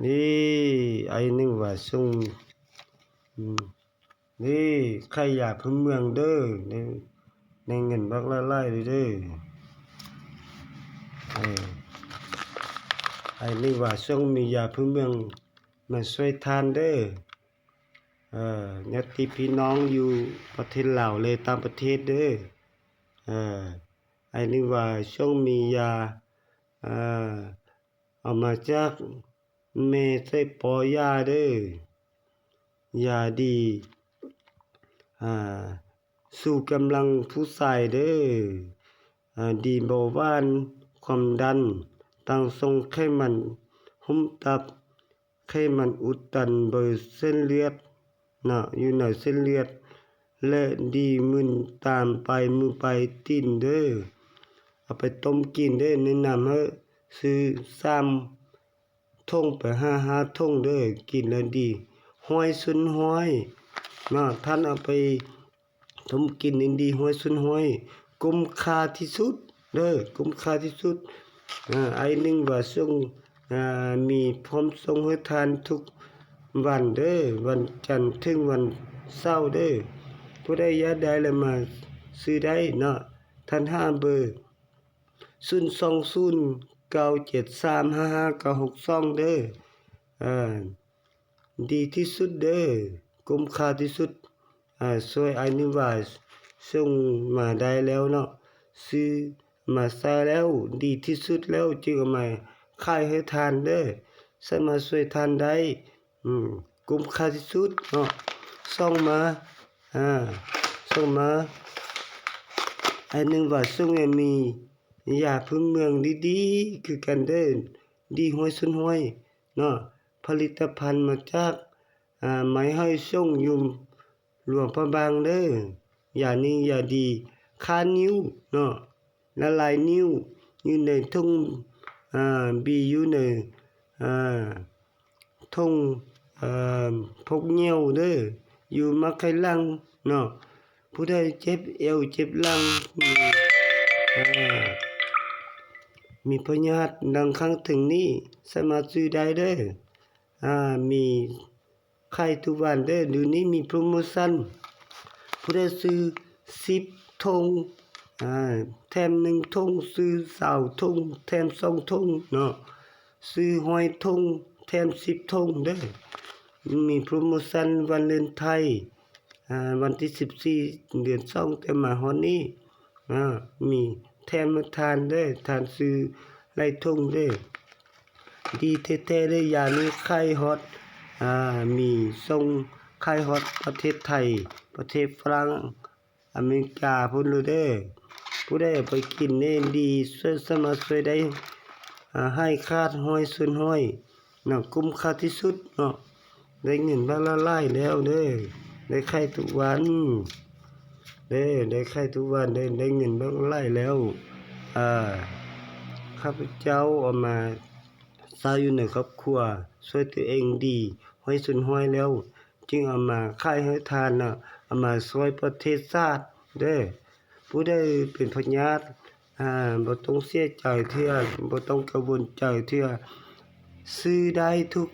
ນີ້ ອ້າຍໜຶ່ງວ່າສົ່ງ ອືມ ນີ້ ຂາຍຢາພື້ນເມືອງເດີ ໄດ້ ໄດ້ເງິນບັກຫຼາຍໆເດີ ເອີ ອ້າຍໜຶ່ງວ່າສົ່ງມີຢາພື້ນເມືອງມາຊ່ວຍທ່ານເດີ ເອີ ຍາດຕິພີ່ນ້ອງຢູ່ປະເທດລາວ ແລະ ຕ່າງປະເທດເດີ ເອີ ອ້າຍໜຶ່ງວ່າຊ່ວງມີຢາ ເອີ ເອົາມາຈາກແມ່ໃສ່ປໍຢາເດີ ຢາດີ ອ່າ ຊູກຳລັງຜູ້ຊາຍເດີ ອ່າ ດີເບົາຫວານ ຄວາມດັນ ຕັ້ງສົ່ງໄຂມັນຫຸ້ມຕັບ ໄຂມັນອຸດຕັນເບີເສັ້ນເລືອດເນາະ ຢູ່ໃນເສັ້ນເລືອດ ແລະ ດີມື່ນຕາມປາຍມືປາຍຕີນເດີ ເອົາໄປຕົ້ມກິນເດີ ແນະນຳໃຫ້ຊື້ສາມຖົງໄປຫາຫ້າຖົງເດີ ກິນແລ້ວດີຮ້ອຍສ່ວນຮ້ອຍເນາະ ທ່ານເອົາໄປ ຕົ້ມກິນນີ້ດີຮ້ອຍສ່ວນຮ້ອຍ ຄຸ້ມຄ່າທີ່ສຸດເດີ ຄຸ້ມຄ່າທີ່ສຸດ ເອີ ອ້າຍໜຶ່ງວ່າສົ່ງ ເອີ ມີພ້ອມສົ່ງໃຫ້ທ່ານທຸກວັນເດີ ວັນຈັນເຖິງວັນເສົາເດີ ຜູ້ໃດຢາກໄດ້ລະມາຊື້ໄດ້ເນາະ ທ່ານຫາເບີ ສູນສອງສູນ ເກົ້າເຈັດສາມ ຫ້າຫ້າເກົ້າຫົກສອງ ເດີ ເອີ ດີທີ່ສຸດເດີ ຄຸ້ມຄ່າທີ່ສຸດ ອາ ຊ່ວຍອ້າຍນິວາສົ່ງມາໄດ້ແລ້ວເນາະ ຊື້ມາໃຊ້ແລ້ວ ດີທີ່ສຸດແລ້ວ ຈຶ່ງເອົາມາຂາຍໃຫ້ທ່ານເດີ ສາມາດຊ່ວຍທ່ານໄດ້ ອືມ ຄຸ້ມຄ່າທີ່ສຸດເນາະ ສົ່ງມາ ອາ ສົ່ງມາ ອ້າຍໜຶ່ງວ່າສົ່ງແມ່ນມີຢາພື້ນເມືອງດີໆຄືກັນເດີ ດີຮ້ອຍສ່ວນຮ້ອຍ ເນາະ ຜະລິດຕະພັນມາຈາກ ອາ ໄມ້ໄຮ່ສົງຢູ່ຫຼວງພະບາງເດີ ຢານີ້ຢາດີ ຄາດນິ້ວເນາະ ລະລາຍນິ້ວ ຢູ່ໃນຖົງ ອາ ບີຢູ່ໃນ ອາ ຖົງ ເອີ ພົກຍ່ຽວເດີ ຢູ່ໝາກໄຂ່ຫຼັງເນາະ ຜູ້ໃດເຈັບແອວເຈັບຫຼັງ ມີ ເອີ ມີພະຍາດດັ່ງຂ້າງເທິງນີ້ ສາມາດຊື້ໄດ້ເດີ ອາ ມີຂາຍທຸກວັນເດີ ດຽວນີ້ມີໂປຣໂມຊັນ ຜູ້ໃດຊື້ສິບຖົງ ອາ ແຖມໜຶ່ງຖົງ ຊື້ຊາວຖົງ ແຖມສອງຖົງເນາະ ຊື້ຮ້ອຍຖົງ ແຖມສິບຖົງເດີ ມີໂປຣໂມຊັນວາເລັນໄທ ອາ ວັນທີສິບສີ່ ເດືອນສອງ ແຕ່ມາຮອດນີ້ ອາ ມີແຖມໃຫ້ທ່ານເດີ ທ່ານຊື້ຫຼາຍຖົງເດີ ດີແທ້ໆເດີ ຢານີ້ຂາຍຮອດ ອາ ມີສົ່ງຂາຍຮອດປະເທດໄທ ປະເທດຝຣັ່ງ ອາເມລິກາພຸ້ນໂລດເດີ ຜູ້ໃດເອົາໄປກິນນີ້ດີ ຊ່ວຍ ສາມາດຊ່ວຍໄດ້ ອາ ຫາຍຂາດຮ້ອຍສ່ວນຮ້ອຍເນາະ ຄຸ້ມຄ່າທີ່ສຸດເນາະ ໄດ້ເງິນບາດລະຫຼາຍແລ້ວເດີ ໄດ້ຂາຍທຸກວັນເດີ ໄດ້ຂາຍທຸກວັນເດີ ໄດ້ເງິນບາດຫຼາຍແລ້ວ ອາ ຂ້າພະເຈົ້າເອົາມາໃຊ້ຢູ່ໃນຄອບຄົວ ຊ່ວຍຕົວເອງດີຮ້ອຍສ່ວນຮ້ອຍແລ້ວ ຈຶ່ງເອົາມາຂາຍໃຫ້ທ່ານເນາະ ເອົາມາຊ່ວຍປະເທດຊາດເດີ ຜູ້ໃດເປັນພະຍາດ ອາ ບໍ່ຕ້ອງເສຍໃຈເທື່ອ ບໍ່ຕ້ອງກັງວົນໃຈເທື່ອ ຊື້ໄດ້ທຸກ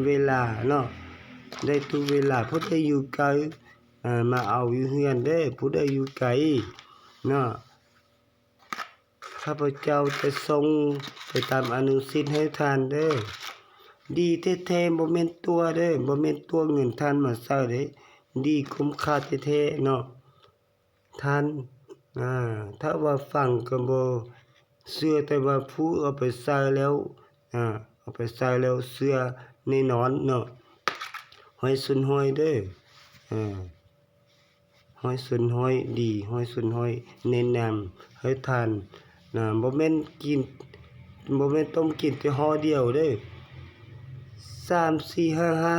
ເວລາເນາະ ໄດ້ທຸກເວລາ ຜູ້ໃດຢູ່ໄກ ອາ ມາເອົາຢູ່ເຮືອນເດີ ຜູ້ໃດຢູ່ໄກເນາະ ຂ້າພະເຈົ້າຈະສົ່ງໄປຕາມອະນຸສິດໃຫ້ທ່ານເດີ ດີແທ້ໆ ບໍ່ແມ່ນຕົວະເດີ ບໍ່ແມ່ນຕົວະເງິນທ່ານມາໃຊ້ເດ້ ດີຄຸ້ມຄ່າແທ້ໆເນາະ ທ່ານ ອາ ຖ້າວ່າຟັງກໍບໍ່ເຊື່ອ ແຕ່ວ່າຜູ້ເອົາໄປໃຊ້ແລ້ວ ອາ ເອົາໄປໃຊ້ແລ້ວເຊື່ອແນ່ນອນເນາະ ຮ້ອຍສ່ວນຮ້ອຍເດີ ອາ ຮ້ອຍສ່ວນຮ້ອຍ ດີຮ້ອຍສ່ວນຮ້ອຍ ແນະນຳໃຫ້ທ່ານນະ ບໍ່ແມ່ນກິນ ບໍ່ແມ່ນຕົ້ມກິນແຕ່ຫໍ່ດຽວເດີ ສາມ ສີ່ ຫ້າ ຫ້າ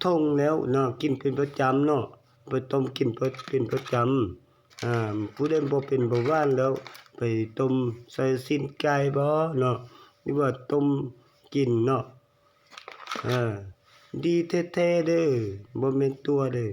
ຖົງແລ້ວເນາະ ກິນເປັນປະຈຳເນາະ ໄປຕົ້ມກິນເປັນປະຈຳ ອາ ຜູ້ໃດບໍ່ເປັນເບົາຫວານແລ້ວ ໄປຕົ້ມໃສ່ຊີ້ນໄກ່ບໍເນາະ ຫຼືວ່າຕົ້ມກິນເນາະ ເອີ ດີແທ້ໆເດີ ບໍ່ແມ່ນຕົວະເດີ